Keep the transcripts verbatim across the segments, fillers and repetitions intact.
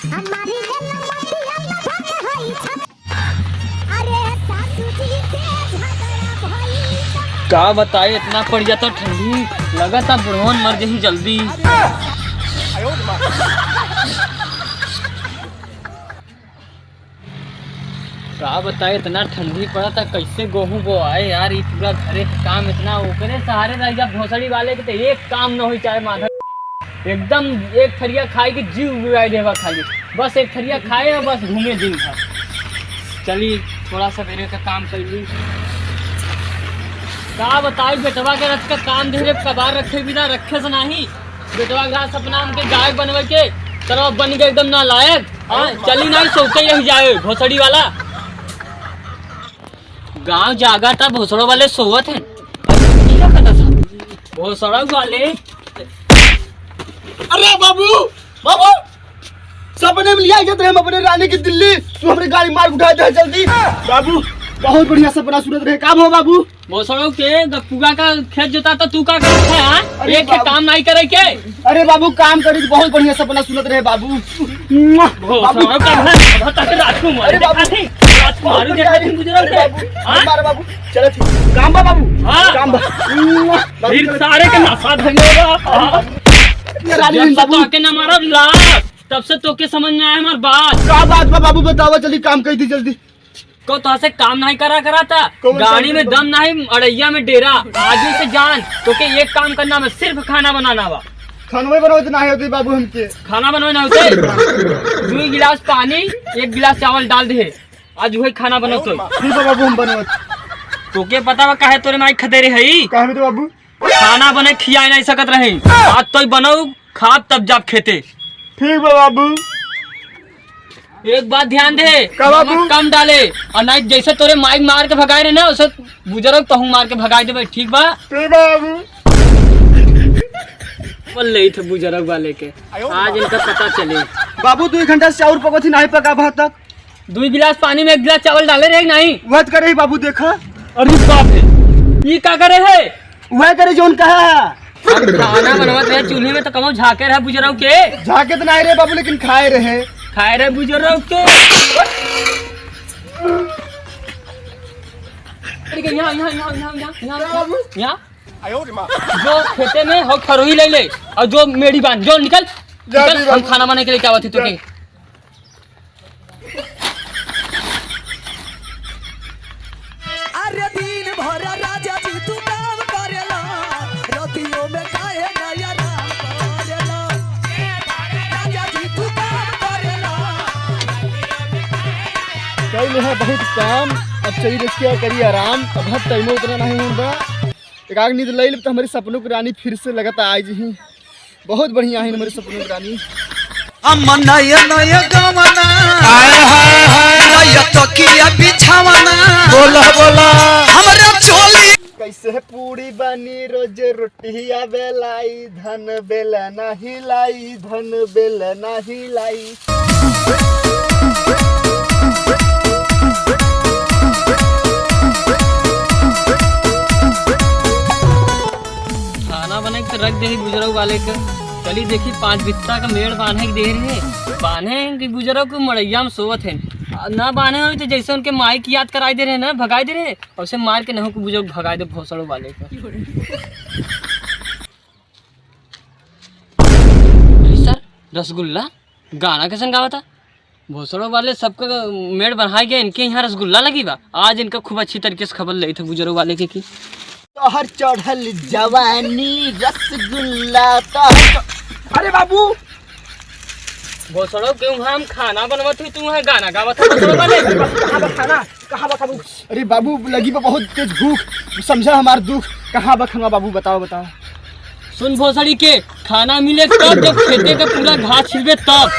हमारी गलमतिया न भंग होई छत। अरे सासू जी से झगड़ा भई। का बताई, इतना पड़ जाता ठंडी, लगता बुढ़वन मर जाई जल्दी। का बताई, इतना ठंडी पड़ता, कैसे गोहूँ बोआए यार, ई पूरा घरे के काम इतना, ओकरे सहारे रह जा भोसड़ी वाले के, तो एक काम न होई चाहे माधर। एकदम एक थरिया खाई के जीव उबाई देवा खाली। बस एक थरिया खाए और बस घूमे दिन भर। चली थोड़ा सवेरे का काम कर ली। का बताई बेटवा के रथ का काम धीरे कबार रखे बिना रखे से नाही। बेटवा का सपना हमके गायक बनवे के, तरह बन के एकदम नालायक। हाँ, चली नाही सोते यही जाए भोसड़ी वाला। गांव जागा था, भोसड़ो वाले सोवत हैं। अरे, ये क्या करता था? भोसड़ो वाले। अरे बाबू, बाबू, सपने में लिया जाते हम अपने रानी की दिल्ली, तू हमरे गाड़ी मार उठा दे जल्दी। बाबू, बहुत बढ़िया सपना सुनत रहे, का हो बाबू? भोसड़ो के गप्पुआ का खेत जोता तो तू का करत है, हाँ? अरे एक के बाबू। काम नाही करे के? अरे बाबू, काम करी, बहुत बढ़िया सपना सुनत रहे बाबू। मुआ! बाबू। भोसड़ो का है, बहुत तक राजकुमार अरे बाबू। देखा थी, राजकुमार अरे देखा थी, अरे गुजरल थे। बाबू, हाँ? मार बाबू, चलत ही। काम बा बाबू, हाँ। काम बा। मुआ! बाबू, फिर चलत ही। सारे के नशा धंधे बा। हाँ। ये रानी जब से बाबू। तो आके ना मारा लात, तब से तोके समझ में आया हमार बात। का बात बा बाबू, बतावा, जल्दी काम कर दी जल्दी। को तो से काम नाही करा करा था, कौन गाड़ी काम में करता? दम नाही, अड़ैया में डेरा। आजू से जान, तोके एक काम करना बा, सिर्फ खाना बनाना बा। खानवे बनावे तो नाही होते बाबू हमके। खाना बनावे ना होते? दुई गिलास पानी, एक गिलास चावल डाल दे, आज वही खाना बनत होई। ठीक बा बाबू, हम बनवत। तोके पता बा काहे तोरे माई खदेरे हई? काहे तो बाबू? खाना बने खियाए नाही सकत रही, आज तो बनऊ, खाब तब जाब खेते। ठीक बा बाबू। एक बात ध्यान दे, का बाबू? नमक कम डाले, और नाही जैसे तोरे माई मार के भगाए रहे ना, उसे बुजुर्ग तहूँ मार के भगाए देबे, ठीक बा? ठीक बा बाबू। बोल ले थे बुजुर्ग वाले के, आज इनका पता चले। बाबू, दो घंटा से चाउर पकत ही नाही पका भात तक। दुई गिलास पानी में एक गिलास चावल डाले रहे कि नाही? वह तो करे ही बाबू, देखा। अरे बाप रे, ई का करे है? वह करे जौन कहा है। हम खाना बनवत रहे चूल्हे में तो कमो झाके रहा बुजुर्ग के। झाके तो नाही रहे बाबू, लेकिन खाए रहे। खाए रहे बुजुर्ग के। अरे यहाँ, यहाँ, यहाँ, यहाँ, यहाँ, यहाँ, क्या बाबू? यहाँ। जो खेते में हो खरोही ले ले और जो मेड़ी बांध, जो निकल, जा निकल, दी हम बाबू। खाना बना के लेके आवत ही तोके। अरे दिन भर राजा जी तू काम करेला, रतियों में काहे ना आराम करेला? राजा जी तू काम करेला। कइले है बहुत काम, अब चली रस के करी आराम। अब हर टाइम उतना नाही होता। एक आग नींद ले ले तो हमारी सपनों की रानी फिर से लगता आज ही। बहुत बढ़िया है हमारे सपनों की रानी। हम नया नया गवना। हाय, हाय, हाय। नया तकिया बिछावना। बोला, बोला। हमरा चोली। कैसे पूरी बनी रोज रोटिया बेलाई, धन बेलना हिलाई, धन बेलना हिलाई। खाना बना के रख दे बुजुर्ग वाले के। चली देखी, पाँच बित्ता का मेड़ बांधे के दे रहे, बांधे हैं कि बुजुर्ग को मड़ैया में सोवत हैं। आ, ना बांधे होई तो जैसे उनके माई की याद कराई दे रहे ना, भगाई दे रहे, और उसे मार के नहु के बुजुर्ग भगाई दे भोसड़ो वाले के। अरे सर, रसगुल्ला गाना कैसन गावा था? भोसड़ो वाले सबका मेड़ बढ़ाए गए, इनके यहाँ रसगुल्ला लगी बा। आज इनका खूब अच्छी तरीके से खबर लेई थे बुजुर्ग वाले के की। तोहर चढ़ल जवानी रसगुल्ला तोहर च-, अरे बाबू! भोसड़ो के वहाँ हम खाना बनवत हुई, तू वहाँ गाना गावत है भोसड़ो वाले। कहाँ बा खाना? कहाँ बा खाबू? अरे बाबू, लगी बा बहुत तेज भूख, समझा हमार दुख। कहाँ बा खाना बाबू, बताओ, बताओ। सुन भोसड़ी के, खाना मिले तब, जब खेते के पूरा घास छिलबे तब।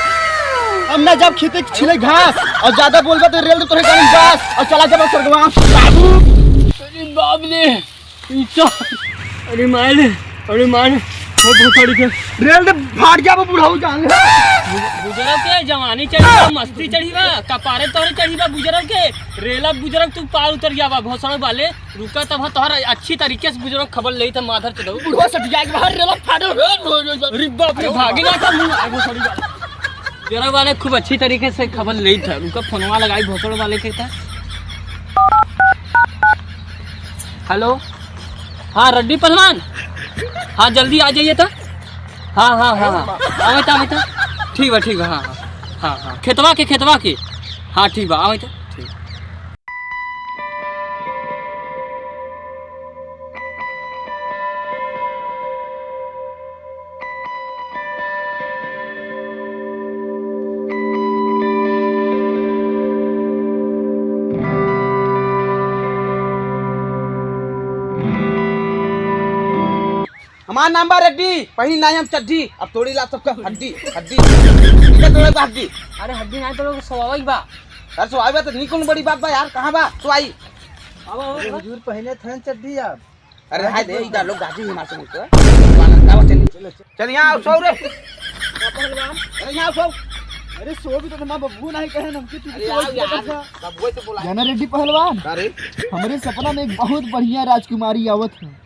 अब ना जब खेते के छिले घास और ज्यादा बोलबा तो रेल दे तोरे गाड़ी में घास और चला जाबा सरगवा। बाबू, अरे बाप रे, ई तो, अरे माय रे, अरे माय रे, हो भोसड़ी के। रेल दे फाट जाबा बुढ़ाऊ जान ले। बुजुर्ग के जवानी चढ़ी बा, मस्ती चढ़ी बा, कपारे तोहरे चढ़ी बा बुजुर्ग के। रेला बुजुर्ग तू पार उतर जाबा भोसड़ो वाले। रुका तब हम तोहर अच्छी तरीके से बुजुर्ग खबर लेई त माधर चलो। बुढ़वा सटिया के बाहर रेला फाटे। अरे बाप रे, भागी ना कर मुंह आगो सड़ी बात। जोरा वाले खूब अच्छी तरीके से खबर लेत है, उनका फोनवा लगाई भोसड़ वाले के था। हेलो, हाँ रड्डी पहलवान, हाँ जल्दी आ जाइए तो। हाँ हाँ हाँ हाँ, आवे तो, आवे तो। ठीक बा, ठीक बा, हाँ हाँ हाँ हाँ, खेतवा के, खेतवा के। हाँ ठीक बा, आवे तो। ठीक। हमार नाम बा रेड्डी, पहिन नाई हम चड्ढी, अब तोड़ी ला सबका हड्डी, हड्डी। ठीक है, तोड़े बा हड्डी। अरे हड्डी नाई तोड़े, स्वाभाविक बा। अरे स्वाभाविक बा तो नहीं, कौन बड़ी बात बा यार, कहाँ बा? तो आई। अब, अब, अरे अब। हुजूर, पहने थे चड्ढी आप। अरे हाय दे, इधर लोग गाजी ही मार से मुझको। चल, चल, चल। चल, यहाँ आओ, सो रे। पहलवान। अरे यहाँ सो। अरे सो भी तो तुम्हारा बब्बू नहीं कहे, नमकी तू अरे सो आओ भी यार, बैठा। बब्बू तो बोला। जाना रेड्डी पहलवान, अरे। हमरे सपना में एक बहुत बढ़िया राजकुमारी आवत है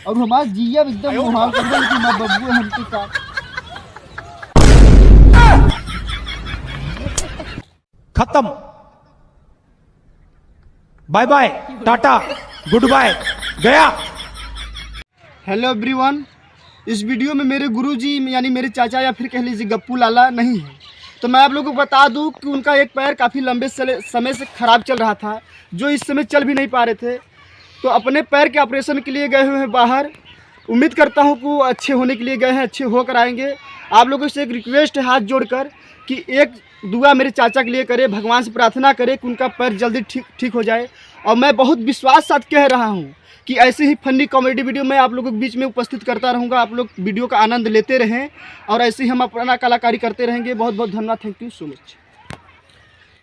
और हमार जिया एकदम मुहाल कर दे, लेकिन हमार बब्बू हमके का। खत्म। Bye bye, tata, good bye, गया। हेलो एवरीवन, इस वीडियो में मेरे गुरुजी यानी मेरे चाचा या फिर कह लीजिए गप्पू लाला नहीं है, तो मैं आप लोगों को बता दूं कि उनका एक पैर काफ़ी लंबे सले-, समय से ख़राब चल रहा था, जो इस समय चल भी नहीं पा रहे थे। तो अपने पैर के ऑपरेशन के लिए गए हुए हैं बाहर। उम्मीद करता हूँ कि वो अच्छे होने के लिए गए हैं, अच्छे होकर आएंगे। आप लोगों से एक रिक्वेस्ट है हाथ जोड़कर कि एक दुआ मेरे चाचा के लिए करें, भगवान से प्रार्थना करें कि उनका पैर जल्दी ठीक, ठीक हो जाए। और मैं बहुत विश्वास साथ कह रहा हूँ कि ऐसे ही फनी कॉमेडी वीडियो मैं आप लोगों के बीच में उपस्थित करता रहूँगा। आप लोग वीडियो का आनंद लेते रहें और ऐसे ही हम अपना कलाकारी करते रहेंगे। बहुत बहुत धन्यवाद, thank you so much।